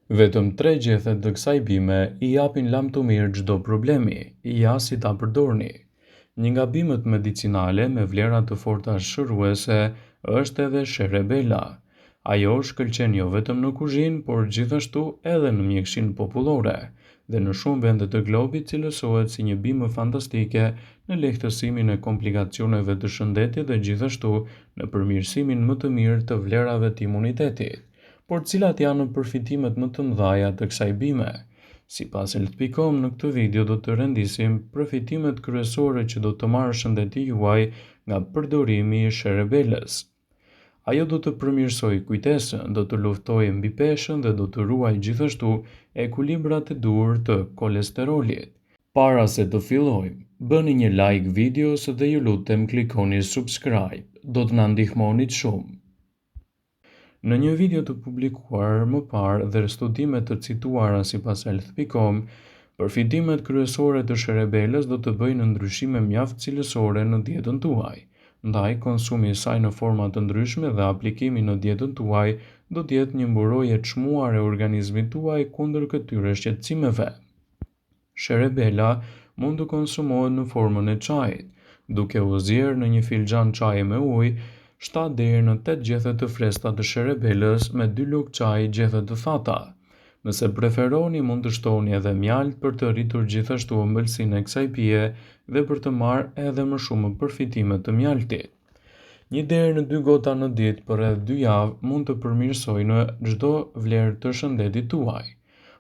Vetëm tre gjethe të kësaj bime i japin lamtumirë çdo problemi, ja si ta përdorni. Një nga bimët medicinale me vlera të forta shëruese është edhe sherebela. Ajo shkëlqen jo vetëm në kuzhinë, por gjithashtu edhe në mjekësinë popullore dhe në shumë vende të globit cilësohet si një bimë fantastike në lehtësimin e komplikacioneve të shëndetit dhe gjithashtu në përmirësimin më të mirë të vlerave të imunitetit. Por cilat janë përfitimet më të mëdha të kësaj bime? Sipas Health.com në këtë video do të rendisim përfitimet kryesore që do të marrë shëndeti juaj nga përdorimi i sherebelës. Ajo do të përmirësojë kujtesën, do të luftojë mbipeshën dhe do të ruajë gjithashtu ekuilibrat e duhur të kolesterolit. Para se të fillojmë, bëni një like videos dhe ju lutem klikoni subscribe, do të na ndihmonit shumë. Në një video të publikuar më parë dhe studime të cituara sipas Health.com, përfitimet kryesore të sherebelës do të bëjnë ndryshime mjaft cilësore në dietën tuaj. Ndaj, konsumi i saj në forma të ndryshme dhe aplikimi në dietën tuaj do të jetë një mburojë e çmuar e organizmit tuaj kundër këtyre shqetësimeve. Sherebela mund të konsumohet në formën e çajit, duke u zier në një filxhan çaji me ujë, 7 deri në 8 gjethe të freskëta të sherebelës me 2 lugë çaji gjethe të thata. Nëse preferoni, mund të shtoni edhe mjaltë për të rritur gjithashtu ëmbëlsinë e kësaj pije dhe për të marrë edhe më shumë përfitime të mjaltit. Një deri në dy gota në ditë për rreth 2 javë mund të përmirësojnë çdo vlerë të shëndetit tuaj.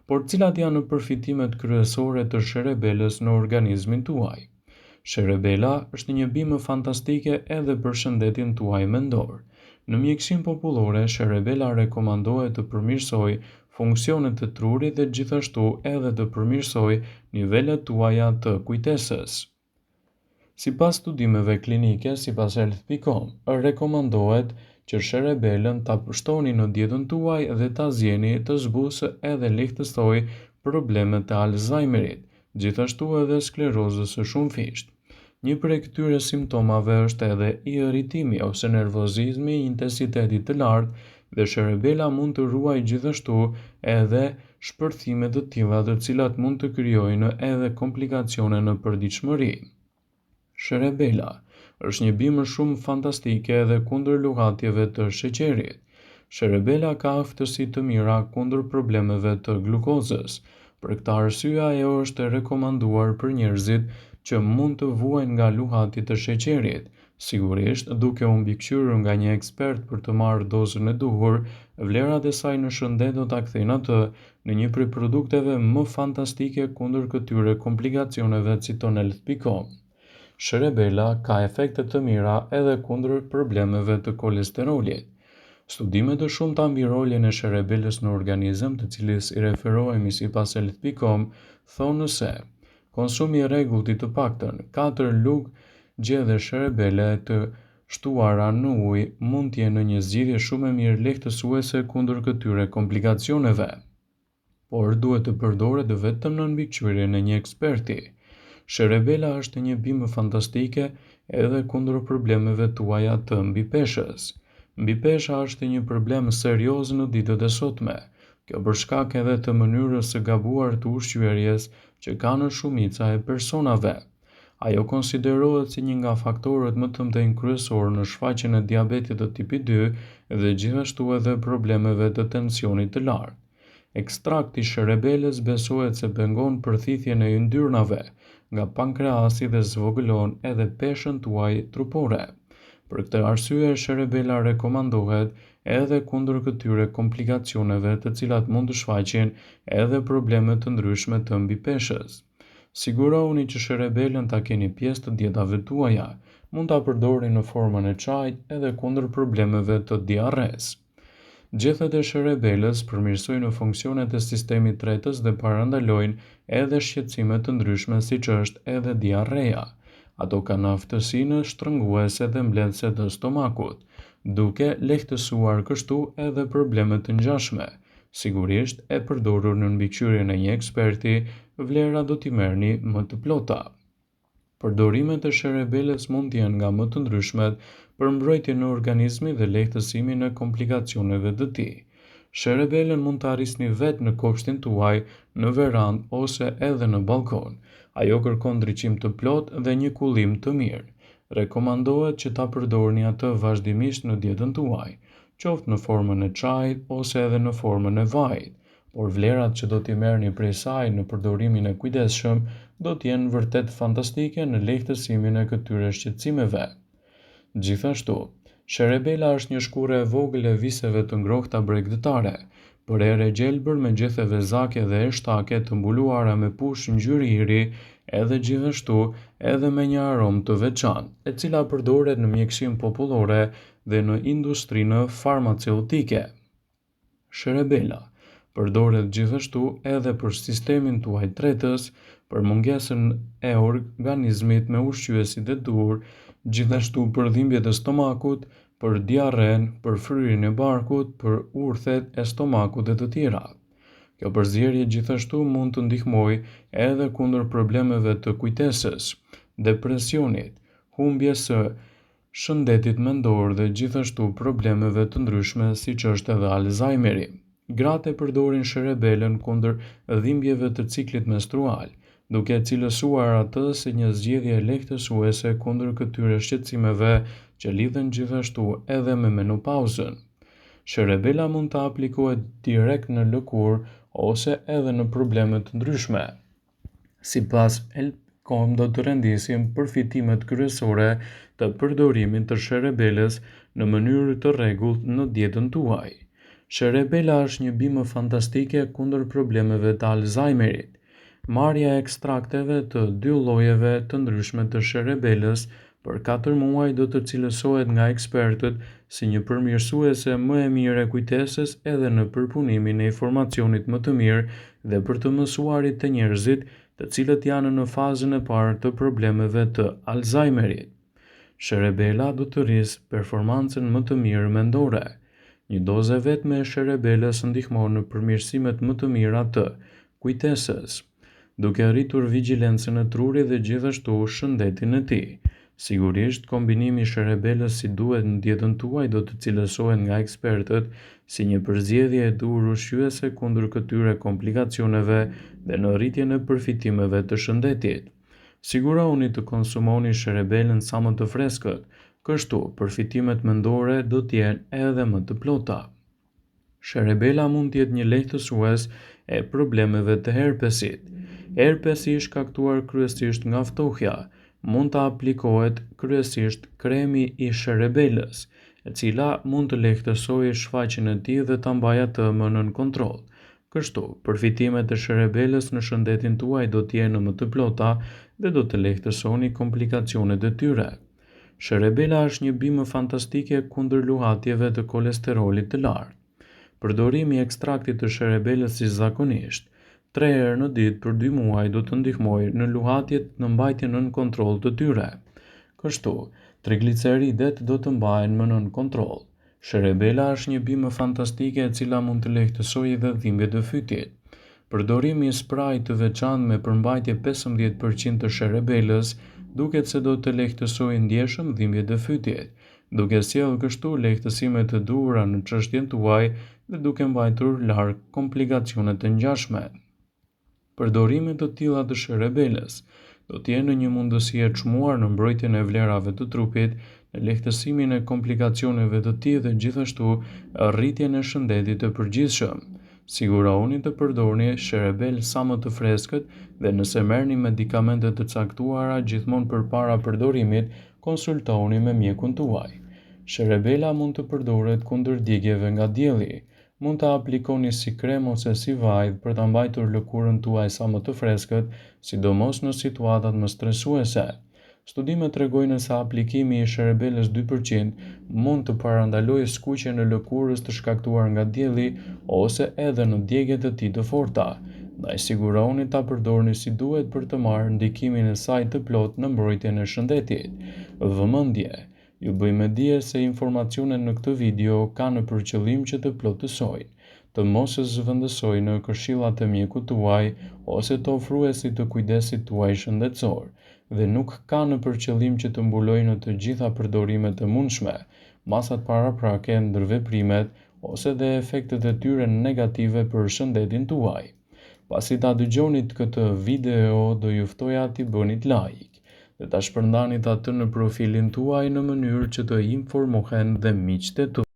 Por cilat janë përfitimet kryesore të sherebelës në organizmin tuaj? Sherebela është një bimë fantastike edhe për shëndetin tuaj mendor. Në mjekësinë popullore, sherebela rekomandohet të përmirësojë funksionet e trurit dhe gjithashtu edhe të përmirësojë nivelet tuaja të kujtesës. Sipas studimeve klinike, sipas Health.com, rekomandohet që sherebelën ta shtoni në dietën tuaj dhe ta zieni të zbusë edhe lehtësojë problemet e Alzheimerit, gjithashtu edhe sklerozës së shumëfishtë. Një prej këtyre simptomave është edhe irritimi ose nervozizmi i intensitetit të lartë dhe sherebela mund të ruajë gjithashtu edhe shpërthime të tilla të cilat mund të krijojnë edhe komplikacione në përditshmëri. Sherebela është një bimë shumë fantastike edhe kundër luhatjeve të sheqerit. Sherebela ka aftësi të mira kundër problemeve të glukozës. Për këtë arsye ajo është rekomanduar për njerëzit që mund të vuajnë nga luhatjet e sheqerit. Sigurisht, duke u mbikëqyrur nga një ekspert për të marrë dozën e duhur, vlerat e saj në shëndet do ta kthejnë atë në një prej produkteve më fantastike kundër këtyre komplikacioneve, citon Health.com. Sherebela ka efekte të mira edhe kundër problemeve të kolesterolit. Studime të shumta mbi rolin e sherebelës në organizëm, të cilës i referohemi sipas Health.com, thonë se konsumi i rregullt i të paktën 4 lugë gjethe sherebele të shtuara në ujë mund të jenë një zgjidhje shumë e mirë lehtësuese kundër këtyre komplikacioneve, por duhet të përdoret vetëm në mbikëqyrjen e një eksperti. Sherebela është një bimë fantastike edhe kundër problemeve tuaja të mbipeshës. Mbipesha është një problem serioz në ditët e sotme. Kjo për shkak edhe të mënyrës së gabuar të ushqyerjes që kanë shumica e personave. Ajo konsiderohet si një nga faktorët më të mëdhenj kryesorë në shfaqjen e diabetit të tipit 2 dhe gjithashtu edhe problemeve të tensionit të lartë. Ekstrakti i sherebelës besohet se pengon përthithjen e yndyrnave nga pankreasi dhe zvogëlon edhe peshën tuaj trupore. Për këtë arsye, sherebela rekomandohet edhe kundër këtyre komplikacioneve të cilat mund të shfaqin edhe probleme të ndryshme të mbipeshës. Sigurohuni që sherebelën ta keni pjesë të dietave tuaja. Mund ta përdorni në formën e çajit edhe kundër problemeve të diarresë. Gjethet e sherebelës përmirësojnë funksionet e sistemit tretës dhe parandalojnë edhe shqetësime të ndryshme siç është edhe diarreja. Ato kanë aftësinë shtrënguese dhe mbledhëse të stomakut, duke lehtësuar kështu edhe probleme të ngjashme. Sigurisht, e përdorur në mbikëqyrjen e një eksperti, vlera do t'i merrni më të plota. Përdorimet e sherebelës mund të jenë nga më të ndryshmet për mbrojtjen e organizmit dhe lehtësimin e komplikacioneve të tij. Sherebelën mund ta rrisni vetë në kopshtin tuaj, në verandë ose edhe në ballkon. Ajo kërkon ndriçim të plotë dhe një kullim të mirë. Rekomandohet që ta përdorni atë vazhdimisht në dietën tuaj, qoftë në formën e çajit ose edhe në formën e vajit, por vlerat që do t'i merrni prej saj në përdorimin e kujdesshëm do të jenë vërtet fantastike në lehtësimin e këtyre shqetësimeve. Gjithashtu, sherebela është një shkurre e vogël e viseve të ngrohta bregdetare, përherë e gjelbër me gjethe vezake dhe eshtake të mbuluara me push ngjyrë hiri edhe gjithashtu edhe me një aromë të veçantë, e cila përdoret në mjekësinë popullore dhe në industrinë farmaceutike. Sherebela përdoret gjithashtu edhe për sistemin tuaj tretës, për mungesën e organizmit me ushqyesit e duhur, gjithashtu për dhimbjet e stomakut, për diarrenë, për fryrjen e barkut, për urthet e stomakut e të tjera. Kjo përzierje gjithashtu mund të ndihmojë edhe kundër problemeve të kujtesës, depresionit, humbjes së shëndetit mendor dhe gjithashtu problemeve të ndryshme siç është edhe Alzheimeri. Gratë e përdorin sherebelën kundër dhimbjeve të ciklit menstrual, duke e cilësuar atë si një zgjidhje lehtësuese kundër këtyre shqetësimeve që lidhen gjithashtu edhe me menopauzën. Sherebela mund të aplikohet direkt në lëkurë ose edhe në probleme të ndryshme. Sipas Elpcom do të rendisim përfitimet kryesore të përdorimit të sherebelës në mënyrë të rregullt në dietën tuaj. Sherebela është një bimë fantastike kundër problemeve të Alzheimerit. Marrja e ekstrakteve të dy llojeve të ndryshme të sherebelës për 4 muaj do të cilësohet nga ekspertët si një përmirësuese më e mirë e kujtesës edhe në përpunimin e informacionit më të mirë dhe për të mësuarit te njerëzit të cilët janë në fazën e parë të problemeve të Alzheimerit. Sherebela do të rrisë performancën më të mirë mendore. Një dozë e vetme e sherebelës ndihmon në përmirësimet më të mira të kujtesës, duke rritur vigjilencën e trurit dhe gjithashtu shëndetin e tij. Sigurisht, kombinimi i sherebelës si duhet në dietën tuaj do të cilësohet nga ekspertët si një përzgjedhje e duhur ushqyese kundër këtyre komplikacioneve dhe në rritjen e përfitimeve të shëndetit. Sigurohuni të konsumoni sherebelën sa më të freskët, kështu përfitimet mendore do të jenë edhe më të plota. Sherebela mund të jetë një lehtësues e problemeve të herpesit. Herpesi i shkaktuar kryesisht nga ftohja, mund të aplikohet kryesisht kremi i sherebelës, e cila mund të lehtësojë shfaqjen e tij dhe ta mbajë atë më nën kontroll. Kështu, përfitimet e sherebelës në shëndetin tuaj do të jenë më të plota dhe do të lehtësoni komplikacionet e tyre. Sherebela është një bimë fantastike kundër luhatjeve të kolesterolit të lartë. Përdorimi i ekstraktit të sherebelës si zakonisht, 3 herë në ditë për 2 muaj do të ndihmojë në luhatjet në mbajtjen nën kontroll të tyre. Kështu, trigliceridet do të mbahen më nën kontroll. Sherebela është një bimë fantastike e cila mund të lehtësojë edhe dhimbjet e fytit. Përdorimi i sprajit të veçantë me përmbajtje 15% të sherebelës duket se do të lehtësojë ndjeshëm dhimbjet e fytit, duke sjellë kështu lehtësime të duhura në çështjen tuaj dhe duke mbajtur larg komplikacionet e ngjashme. Përdorime të tilla të sherebelës do të jenë një mundësi e çmuar në mbrojtjen e vlerave të trupit, në lehtësimin e komplikacioneve të tij dhe gjithashtu rritjen e shëndetit të përgjithshëm. Sigurohuni të përdorni sherebel sa më të freskët dhe nëse merrni medikamente të caktuara gjithmonë përpara përdorimit, konsultohuni me mjekun tuaj. Sherebela mund të përdoret kundër djegieve nga dielli. Mund ta aplikoni si krem ose si vaj për ta mbajtur lëkurën tuaj sa më të freskët, sidomos në situatat më stresuese. Studimet tregojnë se aplikimi i sherebelës 2% mund të parandalojë skuqjen e lëkurës të shkaktuar nga dielli ose edhe në djegjet e tij të forta. Ndaj sigurohuni ta përdorni si duhet për të marrë ndikimin e saj të plotë në mbrojtjen e shëndetit. Vëmendje! Ju bëj me dije se informacionet në këtë video kanë për qëllim që të plotësojnë, të mos zëvendësojnë këshillat e mjekut tuaj ose të ofruesit të kujdesit tuaj shëndetësor dhe nuk kanë për qëllim që të mbulojnë të gjitha përdorimet e mundshme, masat paraprake, ndërveprimet ose dhe efektet e tyre negative për shëndetin tuaj. Pasi ta dëgjonit këtë video, do ju ftoja t'i bënit like dhe ta shpërndanit atë në profilin tuaj në mënyrë që të informohen dhe miqtë e tu.